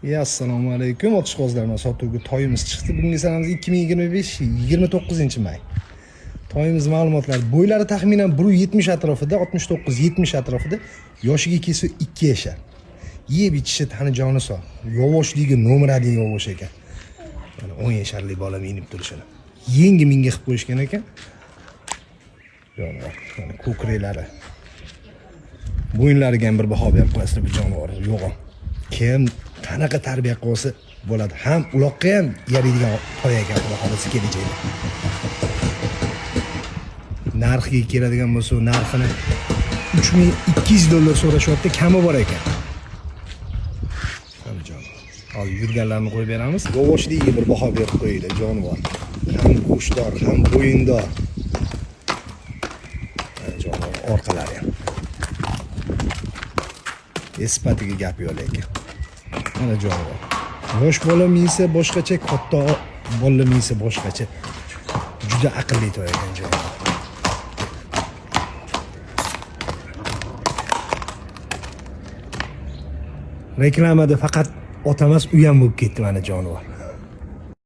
Ya assalomu alaykum, otishqozlar, mana sotuvga toyimiz chiqdi. Bugungi sanamiz 2025 29 may. Toyimiz ma'lumotlari: bo'ylari taxminan 1,70 atrofida, 69-70 atrofida, yoshiga kelsa 2 yashar. Yeb ichishi, tani joni sog'. Yovoshligi nomer 1 yovosh ekan. Mana 10 yasharlik bola minib turishini. Yangi minga qilib qo'yishgan ekan. Jonivor, mana ko'kraklari. Bo'yinlariga ham bir baho berib qo'yasizlar bu jonivor yo'g'on. Kim qanaqa tarbiya qilsa bo'ladi. Ham uloqqa ham yaraydigan toy ekan, xudo xohlasa kelajakda. Narxiga keladigan bo'lsa, narxini $3200 so'rashyapti, kami bor ekan. Ham jonivor. Hozir yurganlarni qo'yib beramiz. Yovoshligiga bir baho berib qo'yinglar, jonivor. Ham go'shtdor, ham bo'yindor. Mana jonivor orqalari ham. Sifatiga gap yo'q lekin. Mana jonivor. Yosh bola minsa boshqacha, katta bola minsa boshqacha. Juda aqlli toy ekan jonivor. Reklamada faqat ot emas, u ham bo'lib ketdi mana jonivor.